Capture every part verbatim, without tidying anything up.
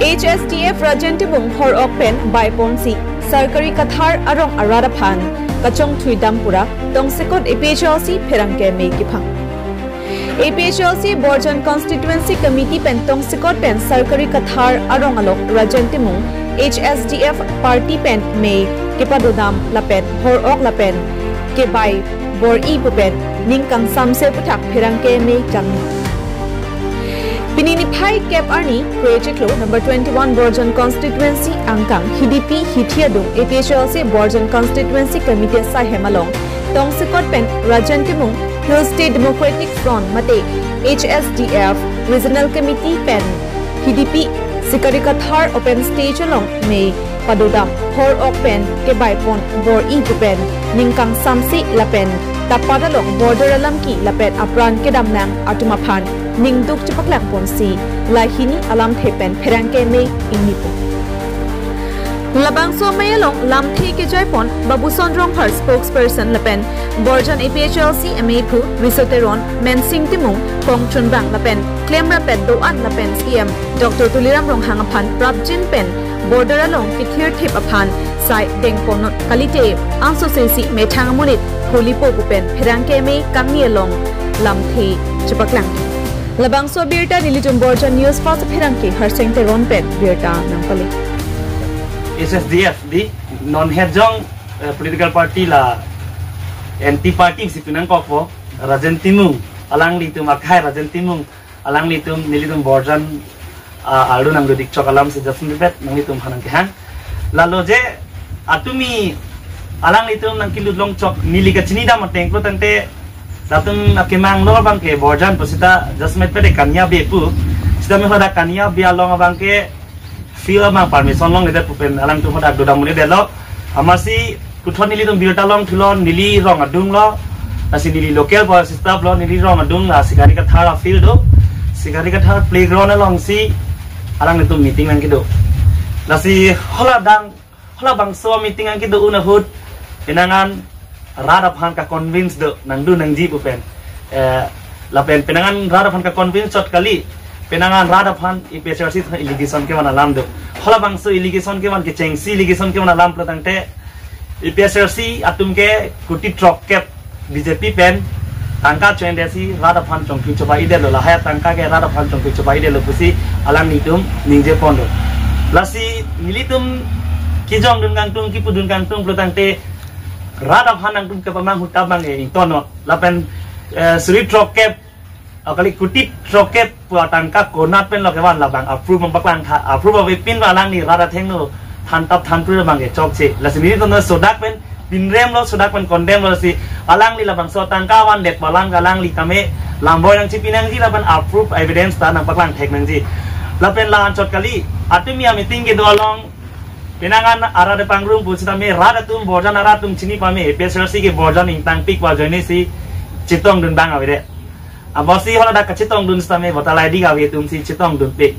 H S D F Rajen Timung hor-ok pen baiponsi Sarkari Kathar arong arat aphan kachongthui dam pura tongsekot A P H L C pherangke mei kephang. A P H L C Borjan Constituency Committee pen tongsekot pen Sarkari Kathar arong along Rajen Timung H S D F party pen mei kepadodam lapen hor-ok lapen kebai bor-i pu pen ning kangsamse aputhak pherangke mei kangni. Pini niphai kep arni kre chiklo number twenty-one Borjan Constituency angkang Hidipi Hithi adung A P H L C Borjan Constituency Committee asaihem along tongsekot pen Rajen Timung Hill State Democratic Front mate H S D F Regional Committee pen Hidipi Sarkari Kathar open stage along mei padodam hor-ok pen kebaipon bor-i pu pen ning kangsamse lapen tapat along border alam ke lapen apran kedam nang atum aphan ningduk chepaklangponsi lahini alamthe pen pherangke mei ingnipo. Labangso amei along lamthe kejaipon Babuson Rongphar spokesperson lapen Borjan A P H L C amei aphu Riso Teron, Mensing Timung, Kongchunbang lapen klemrapet do-an lapen C M Doctor Tuliram Ronghang aphan prapjin pen border along kethirthip aphan sai dengponnon kalite angsosesi methang amonit holipo pu pen pherangke mei kangni along lamthe chepaklang. Labangso abirta nelitum Borjan News Fast pherangke Harsing Teron pen birta nangpale. H S D F di non hejong eh, political party la anti party si pinangkokpo. Rajen Timung, alanglitum akhai Rajen Timung, alanglitum nelitum Borjan ah, aldo nangdodik chok alam si just mepet nanglitum hanang kehang. Lalo je atumi alanglitum nangkelut long chok neli kachini dam ateng ko tangte latum akemang lo abangke Borjan pusita just mepet de Kania Bey pu. Sita me hoda Kania Bey along abangke field amang permission longledet pu pen alangtum hoda dodam muni delo. Amatsi puthot nelitum birta longthulo, neli rong adung lo. Lasi neli local boy staff lo, neli rong adung la Sarkari Kathar afield do. Sarkari Kathar playground alongsi alanglitum meeting nangkedo. Lasi hola dang hola bangso meeting nangkedo un ahut penang an rat aphan kaconvince do nangdun nangji pu pen. Eh, lapen penang an rat aphan kaconvince chot kali, penang an rat aphan A P H L C allegation kevan alam do. Hola bangso allegation kevan kechengsi allegation kevan alam pulo tangte A P H L C atum ke kuti throkkep B J P pen tangka choendesi rat aphan chongthui chobai-idetlo, lahai tangka ke rat aphan chongthui chobai-idetlo pusi alanglitum ningjeponlo. Lasi nelitum kejongdun kangtung, kepudun kangtung pulo tangte rat aphan nangtum kepamanghu ta abang e ingtonnon. Lapen eh, suri throkkep, ah, kali kuti throkkep pu atangka konat pen lo kevan labang approve abang paklang tha, approve avepin ba alangli rat athengno thantap thanpru abang ke chokche. Lasi nelitum sodak pen pinremlo, sodak pen condemn lo si alangli labangso tangka vandet pu alam ke alangli tame lamboi nangchipi nangji lapen approve evidence ta nangpaklang thek nangji. Lapen la-an chot kali, atumi ameeting kedo along penang an arat apangrum pusitame rat atum, Borjan arat atum chini pame, A P H L C ke Borjan ingtangpik pu ajoine si chetongdun abang avedet. Amatsi hola dak kachetongdun sitame voter I D kave atum si chetongdunpik.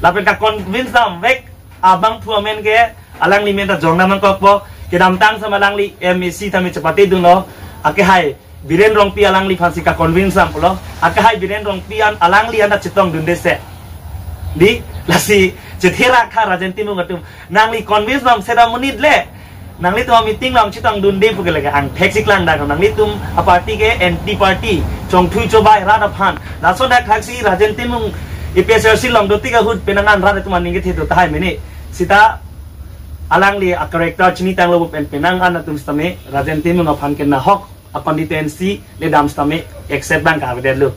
Lapen kaconvince damvek abangphu amen ke alangli men ta jongdam nangkokpo, kedamtang sama alangli M A C tame chepatedunlo, akehai Biren Rongpi alangliphan si kaconvince dampulo, akehai Biren Rongpi an alangli anta chetongdunde se. Di, lasi chetherak tha Rajen Timung atum. Nangli convince damse dam monit le. Nanglitum ameeting along chetongdunde puke lake angthek si klangdang, nanglitum aparty ke anti party, chongthui chobai rat aphan. Lason dak thaksi Rajen Timung A P H L C along dotik ahut penang an rat atum aning kethedo tahai mene. Sita alangli acharacter chinitanglo pen penang an atum sitame Rajen Timung aphan ke nahok aconstituency le dam sitame accept abang kavedetlo.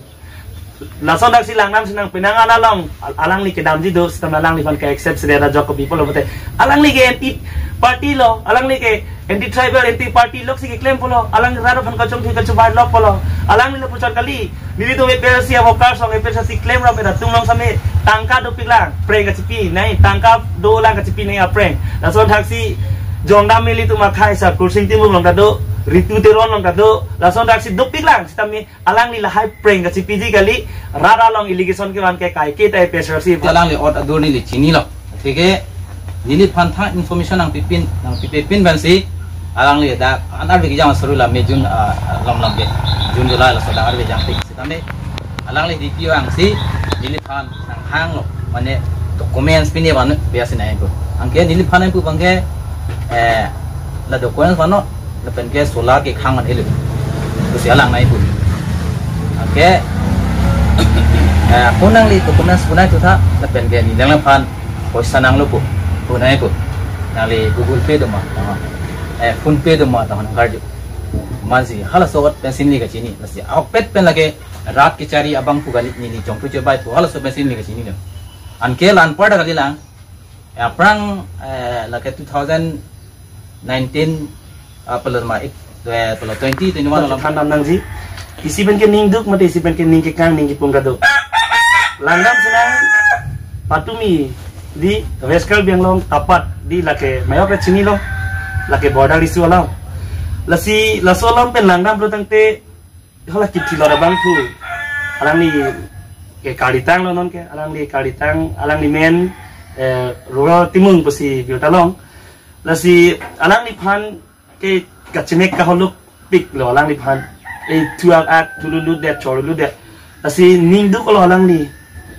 Lason dak si langnam sinang penang an along al-, alangli kedamji do sitame alangliphan ke accept sida da jok people lo bote. Alangli ke anti party lo, alangli ke anti tribal, anti party lok si keklem pulo, alang rat aphan kachongthui kachobai lok pulo. Alangli lo puchot kali, nelitum A P H L C abo kar song A P H L C klemrap pen atum along sitame tangka dopiklang, prank kachipi nang, tangka dolang kachipi nang aprank. Lason thaksi jongdam nelitum akhai sa Kursing Timung along ta do, Ritu Teron along ta do, lason thaksi dopiklang sitame alangli lahai prank kachipiji kali, rat along allegation kevan ke kaike ta A P H L C. Alangli ot adur neli chinilo. Athe ke neliphan tha information nangpipin, nangpipepin pensi alangli dak an arve kejang saru la May June, ah, lom lom ke June July laso dak arve jangpik sitame alangli D P O angsi neliphan nanghanglo, mane Documents pine vangnon, biasi nangpu. Anke neliphan nangpu abangke, eh, la documents vangnon, lapen ke solar kekhang an helo. Pusi alang nangpu. Anke, eh, ako nangli documents pu nangthu tha, lapen ke neli nangliphan poisa nanglo pu, pu nangpu. Nangli Google Pay do ma, ah, eh, PhonePe do ma, ta nangkarju. Amatsi halaso ahut pensi neli kachini, lasi ahokpet pen lake rat kechari abang pu kali, neli chongpu chebai pu, halaso pensi neli kachini lo. Anke la-anpar ta kalilang. Aphrang, eh, lake two thousand nineteen, ah, pelor ma ik, eh, pelor twenty twenty-one alam. Than dam nangji. Isi pen ke ning duk mate isi pen ke ning kekang ning kepung kaduk. Langdam sinang patumi di West Karbi Anglong Tapat di lake mayok ke chinilo, lake border issue alam. Lasi laso alam pen langdamlo tangte hala kithi lor abangphu. Alangli ke Karbi Tang lo non ke, alangli Karbi Tang, alangli men, eh, rural Timung pusi birta long. Lasi alangliphan ke kachenek kaholuk pik lo alangliphan. Eh, thuak ak thululutdet, chorulutdet. Lasi ning duk lo alangli.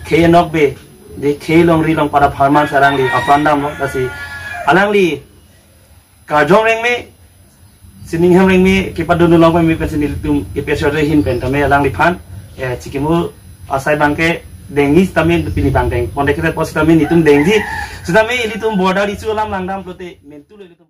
Khei anokbe, de khei longri longpat apharman si alangli apran damlo. Lasi alangli karjong rengme, sining hem rengme, kepadun long pame pensi nelitum episode ahin pen tame alangliphan, eh, chikimu asai abangke dengji tame pini abang deng. Ponde kita posi tame nelitum dengji. Sitame ilitum border issue alam langdamlote mentu lo ilitum.